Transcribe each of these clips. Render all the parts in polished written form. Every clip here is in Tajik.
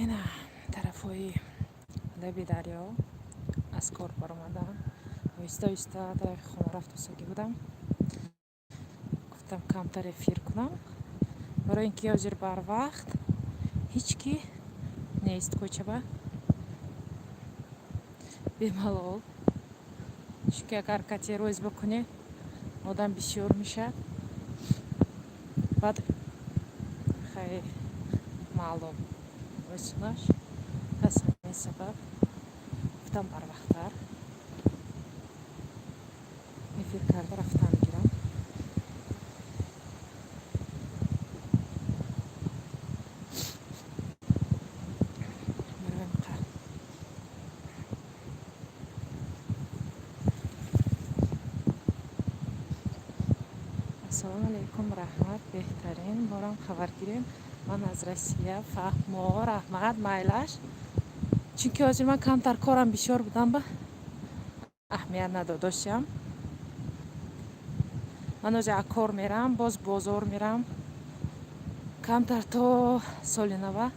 Ина тарафҳои лаби дарё аз кор баромадам. Оҳиста оҳиста тарафи хона рафтусагӣ будам. Гуфтам, камтар эфир кунам, барои ин ки ҳозир барвақт ҳеҷ кӣ нест кӯчаба, бемалол, чунки агар кате рӯз бикунӣ, одам бисёр мешавад. Баъд хай, маълум рӯзунаш. Аз ҳамин сабаб гуфтам, барвақттар эфир карда рафтан гирам. Барои қа. Ассалому алайкум, раҳмат, беҳтарин, борам хабар гирем. Ман аз Россия, фаҳмо, раҳмат, майлаш, чунки ҳозир ман камтар корам бисёр будам, ба аҳамият надодошам. Ман ҳозир а кор мерам, боз бозор мерам, камтар то соли нава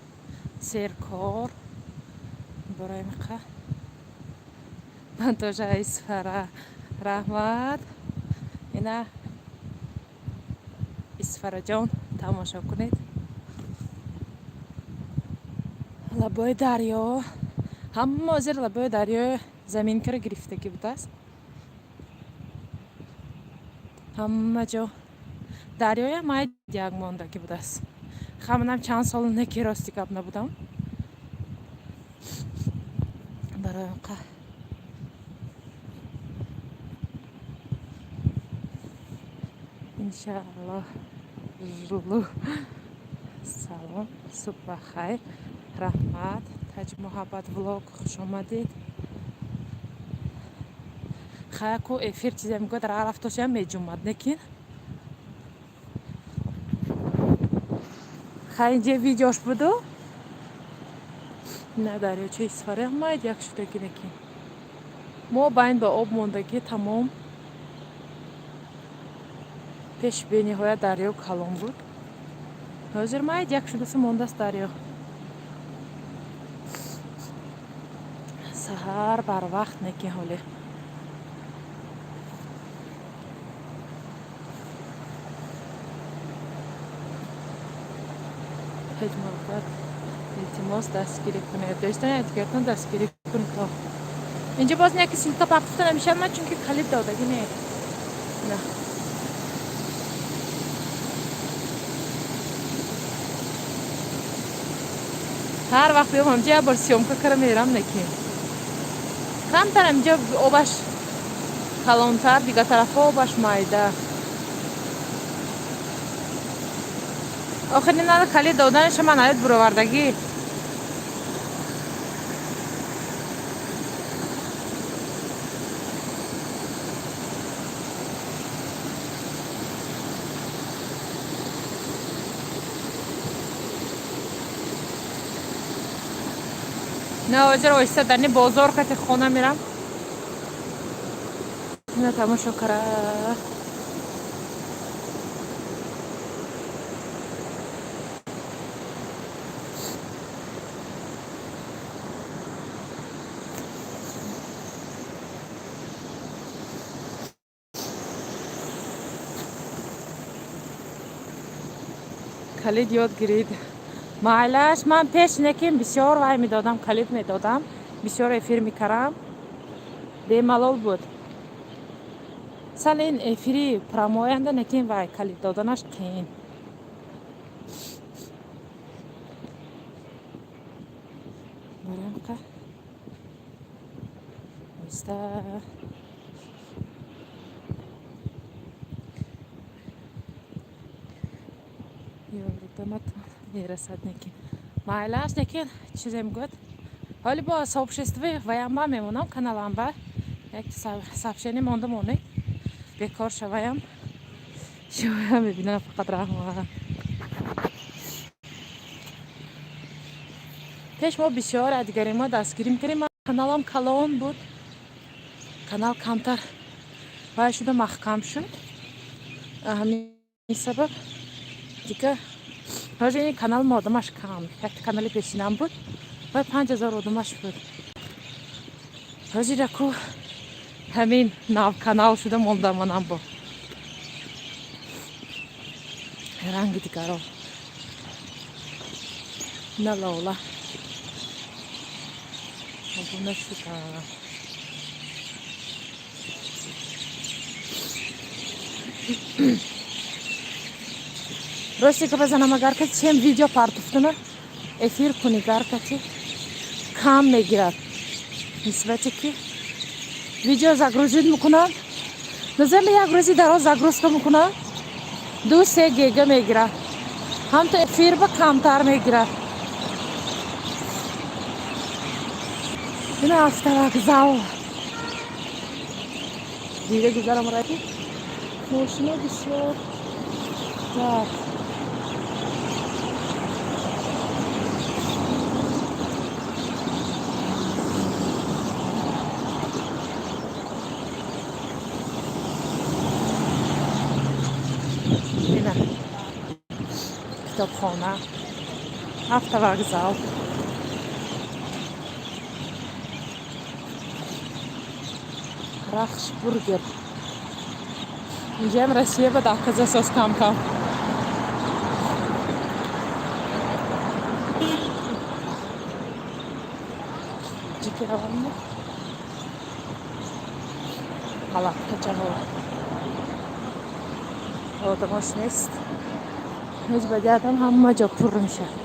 серкор. Барои миқа ман тоже Исфара, раҳмат. Ина Исфараҷон, тамошо кунед лабои дарё. Ҳама ҳозир лабои дарё заминкара гирифтагӣ будааст. Ҳама ҷо дарёям як мондагӣ будааст. Хаманам чанд сол неки, рости гап, набудам. Барои қа иншааллоҳ. Жулу, салом, субҳ бахайр, раҳмат. Таҷ Муҳаббат влог, хушомадед. Хаяку эфир чизе мегӯяд, ра рафтошам меҷумад, лекин хай, инҷа видеош буду. На, дарёчаи Исфара майд як шудагӣ, лекин мо байн ба об мондагӣ тамом. Пеш бениҳоят дарё калон буд, ҳозир майд як шудаса мондааст дарё. Саҳар барвақт, неки ҳоле ҳеҷ муҳаббат. Илтимос, дастгирӣ кунед, дӯстони якдигартон дастгирӣ кунед. То инҷа боз яке ссылка партофта намешавад ман, чунки калид додагӣ не. На, ҳар вақт биём ҳамҷа, як бор съёмка кара мерам, неки камтар инҷа обаш калонтар, дигар тарафҳо обаш майда. Охир нада, калид доданаша ман аёд буровардагӣ. На, ҳозир оҳиста дар ни бозор кати хона мерам. Ина тамошо кара. Калид ёд гирид, майлаш. Ман пеш неким бисёр вай медодам, калид медодам, бисёр эфир мекардам, бемалол буд. Сал ин эфири прямой анда, некин вай калид доданаш қиин. Барамқа оҳиста ёрдаматон мерасад, некин майлаш, некин чизе мегӯяд. Ҳоли бо сообщество и ваямба мемонам, каналамба як сообщение монда монед, бекор шаваям, шумоям мебинам фақат. Раҳмат. Пеш мо бисёр дигари мо дастгирӣ мекардем. Каналам калон буд, канал камтар вай шуда, маҳкам шуд. Ҳамин сабаб дига. Ҳозир ин канал мо одамаш кам. Як канали пешинам буд, вай 5000 одамаш буд. Ҳозир аку ҳамин нав канал шуда мондам манам бо. Ранги дигаро. На лола. Обуна шуда. Рости ка базанам, агар ка чем видео партуфтана эфир кунӣ, гар кати кам мегирад нисбате ки видео загрузить мекунам. Назами як рӯзи дароз загрузка мекунам, 2-3 гига мегирад. Ҳамто эфир ба камтар мегирад. Ина автовокзал дида гузарам, раки мошино бисёр. Так, ина китобхона, автовокзал. Рахш бургер. Инҷаам Россия ба даҳказа сос кам-кам. Ҷики равам, палаткачаҳо. Одамош нест. Ҳеҷ бади адам ҳама ҷо пур мешавад.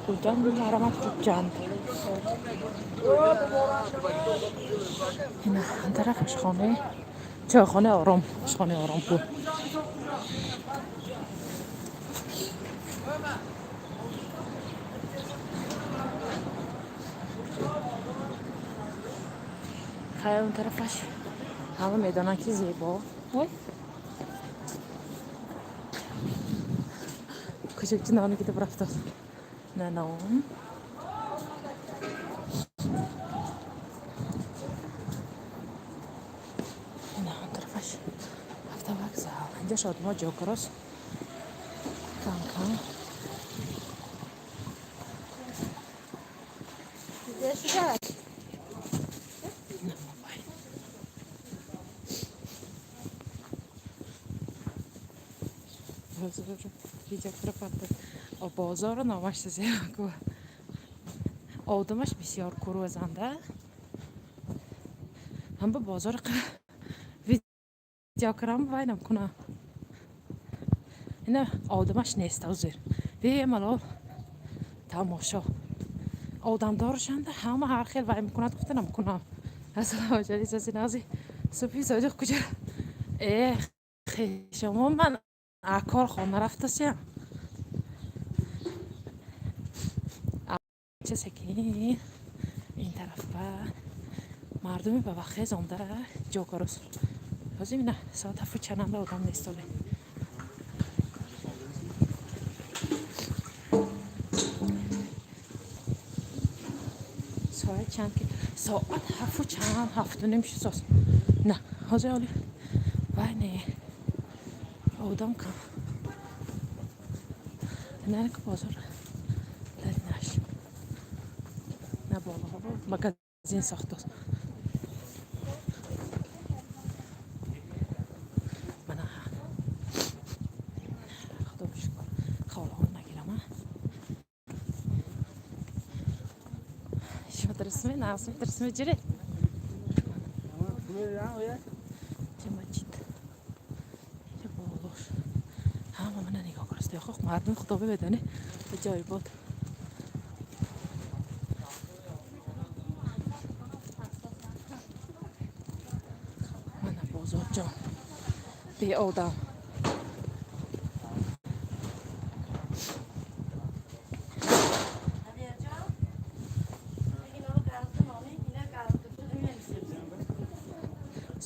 Хуҷанд, марамат Хуҷанд. Ина он тараф ошхонаи, чойхонаи Ором, ошхонаи Ором ку. Хай, он тарафаш ҳама медонанд, ки зебо. Ой, кӯчакчи нони гидиб рафтод. Нанон. Ина он тарафаш автовокзал. Инҷа шодмо ҷокарос кам кам. Ина мобайл. Видео пропад. Бозору номаш зиёку. Одамаш бисёр курӯзанда. Ҳам ба бозор видео кардам, вай намкунам. Ина одамаш нест ҳозир. Бемалол тамошо. Одамдоршанда ҳама ҳар хел вай мекунад, гуфта намкунам. Ассалому алайкум, нази субҳи содиқ куҷо? Э, хешомо ман кор хона рафтасям. Ча секин ин тараф ба мардуми ба вақтхез омда ҷокарос. Ҳозир ина соат ҳафту чананда одам нест оле. Соат чанд ки? Соат ҳафту чанд, 7:30 шудост. На, ҳозир оли вай не. Одам кам. На ки бозор даринаш. На болоҳо магазин сохтост. Мана худо шукр, холаҳо нагирам, а? Шумо дурустме? Нағзми, дурустме ҷире? Ча масҷид. Ча болош. Ҳама мана нигоҳ кунед. Ёхо мардуми худо бибедани ҷой буд. Мана бозорҷон. Беодам.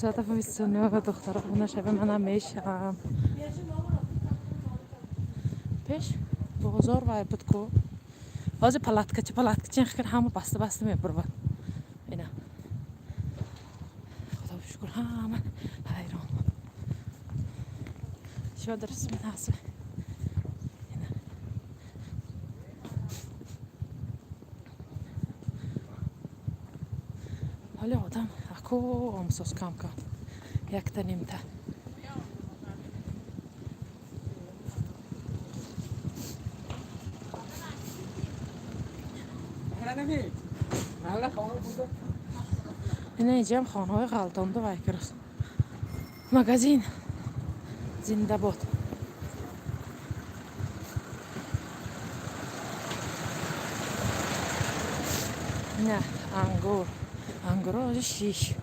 Соата 29, духтаро, хона шава, манам мешам. Пеш бозор вай буд ку, ҳозир палаткачи, палаткачи хикр, ҳама баста баста мебурвад. Ина, худо шукр, ҳама ҳайрон шо дарс менасе. Ина, ҳоли одам аку омсоз кам кам, якта нимта. Ина, инҷам хонаҳои ғалтонда вай кирас. Магазин Зиндабод. Ина, ангур, ангуро ҳозир шиш,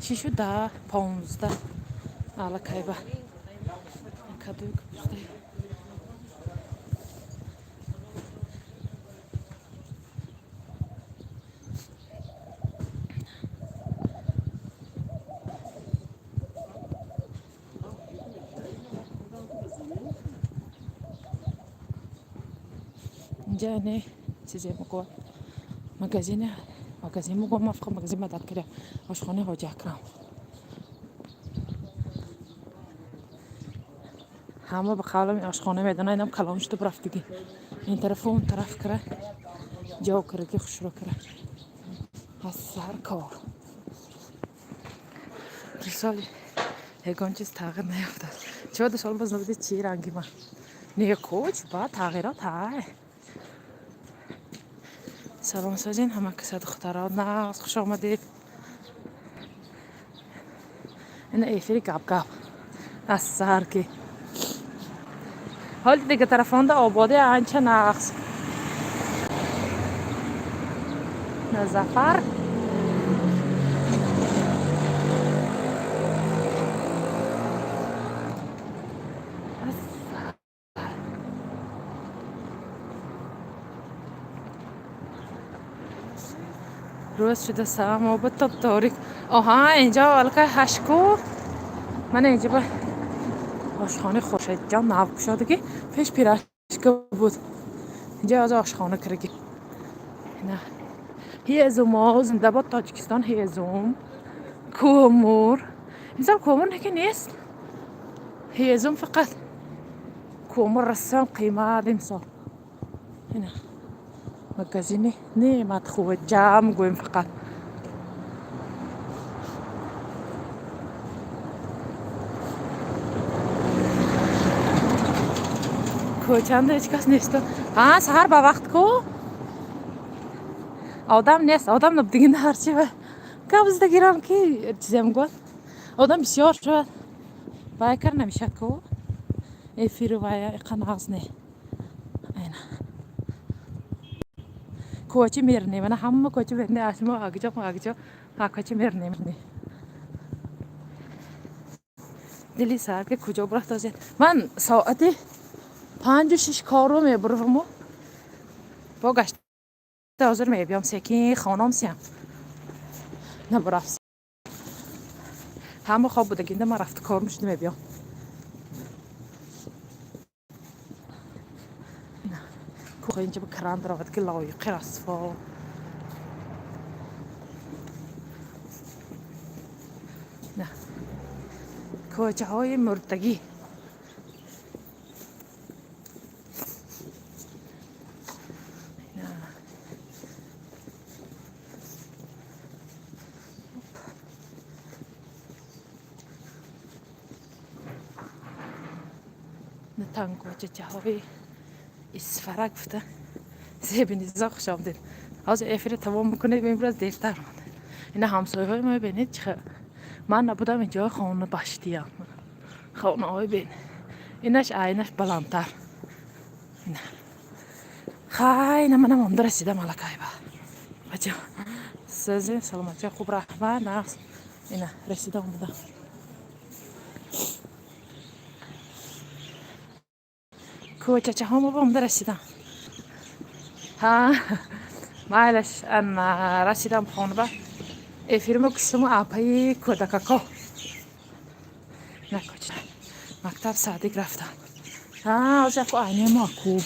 шишу да, 15 аллакайба. Кадуи капустай. Инҷа не чизе мегӯяд, магазине, магазин мегӯям, ман фақат магазин мадад кардам. Ошхонаи Ҳоҷи Акрам. Ҳама ба қавлам ин ошхона медонад. Инам калон шуда рафтагӣ, ин тарафу он тараф кара, ҷо караги, хушро кара, аз сар кор. 2 сол ягон чиз тағйир наёфтад. Чиба 2 сол боз набуди? Чи ранги ма не куч ба тағйирот ҳай. Салом, созин ҳама каса, духтаро, нағз, хуш омадед. Ина, эфири гап гап аз саҳар ки ҳоли дига тарафонда ободи анча нағз. Зафар. Аз саҳар. Рӯз шуда само ба топ торик. Оҳа, инҷо аллакай ҳашку. Мана, инҷо ба ошхонаи Хуршедҷон нав кушодагӣ, пеш пирашка буд. Инҷо ҳозир ошхона кираги. Ина, ҳезумо, зиндабод Тоҷикистон, ҳезум, кӯмур. Мисол, кӯмур неки нест, ҳезум фақат. Кӯмур расам қимат имсол. Ина, магазини Неъмат Хуҷа мегӯем фақат. Кӯчанда ҳеҷ кас нест. А саҳар ба вақт ку одам нест, одам набудигинда ҳарчи ва гап зада гирам ки чизе мегӯяд. Одам бисёр шавад, вай кар намешавад ку, эфиру вая иқа нағз не. Айна, кӯча мернем, мана, ҳама кӯча мерне, ашмо агҷо агҷо ҳа кӯча мернем. Дили саҳар ки куҷо бурафтозед? Ман соати 5-у 6 кору мебураваму бо гашта ҳозир мебиём, секин хонам сиям набурафт. Ҳама хоб будагинда ман рафта кор мешуда мебиём. Инҷа ба кран даровад ки лоиқи расво. На, кӯчаҳои мурдагӣ. На. На, тангкӯчачаҳои Исфара гуфта. Зебинизо, хуш омадед. Ҳозир эфира тамом мекунед, имрӯз дертар монда. Ина, ҳамсояҳои мо бинед, чӣ ман набудам, инҷо хона баштиям. Хонаҳои бин, инаш айнаш баландтар. Ина, хай, ина, манам омда расидам аллакай ба бача. Созин, саломатия, хуб, раҳмат, нағз. Ина, расида омадам. Кӯчачаҳомо ба омда расидам. Ҳа, майлаш, ана, расидам хона ба, эфирмо куштуму апаи кӯдакако. Накоч мактаб, садик рафтан. Озяку айнемо ку.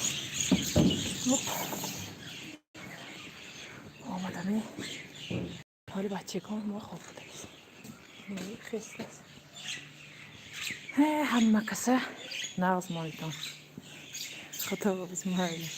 Оп. Омадами. Ҳоли бачагон мо хоб будагист. Хестааст. Ҳама каса нағз монитон. Худо майли.